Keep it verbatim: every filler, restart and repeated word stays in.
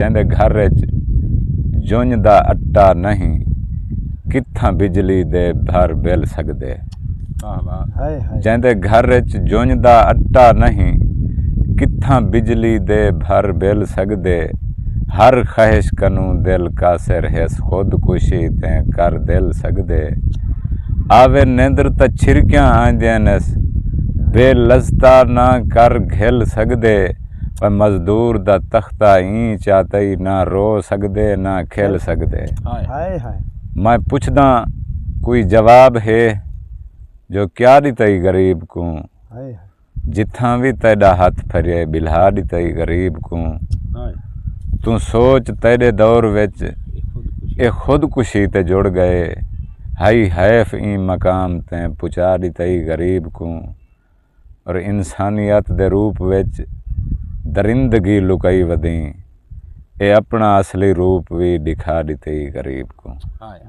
جیندے گھر اچ جنج دا اٹا نہیں، کتھاں بجلی دے بھر بل سڳدے۔ واہ واہ۔ ہائے ہائے۔ جیندے گھر اچ جنج دا اٹا نہیں، کتھاں بجلی دے بھر بل سڳدے۔ ہر خواہش کنوں دل قاصر ہس، خود کشی تیں کر دل سڳدے۔ آوے نندر تاں چھرکیاں آندیاں نس، بے لذتا نہ کر گھل سڳدے۔ پر مزدور دا تختہ ایں چاتئی، نہ رو سڳدے نہ کھل سڳدے۔ ہائے۔ ہائے ہائے۔ میں پچھداں، کوئی جواب ہے جو کیا ݙتئی غریب کوں؟ ہائے ہائے۔ جتھاں وی تیݙا ہتھ پھرے، ٻلھا ݙتئی غریب کوں۔ ہائے۔ توں سوچ، تیݙے دور وچ اے خودکشی تے جڑ ڳئے، ہئی حیف ایں مقام تیں پچا ݙتئی غریب کوں۔ اور انسانیت دے روپ وچ درندگی لکائی ودیں، اے اپݨا اصلی روپ وی ݙکھا ݙتئی غریب کوں۔ ہائے۔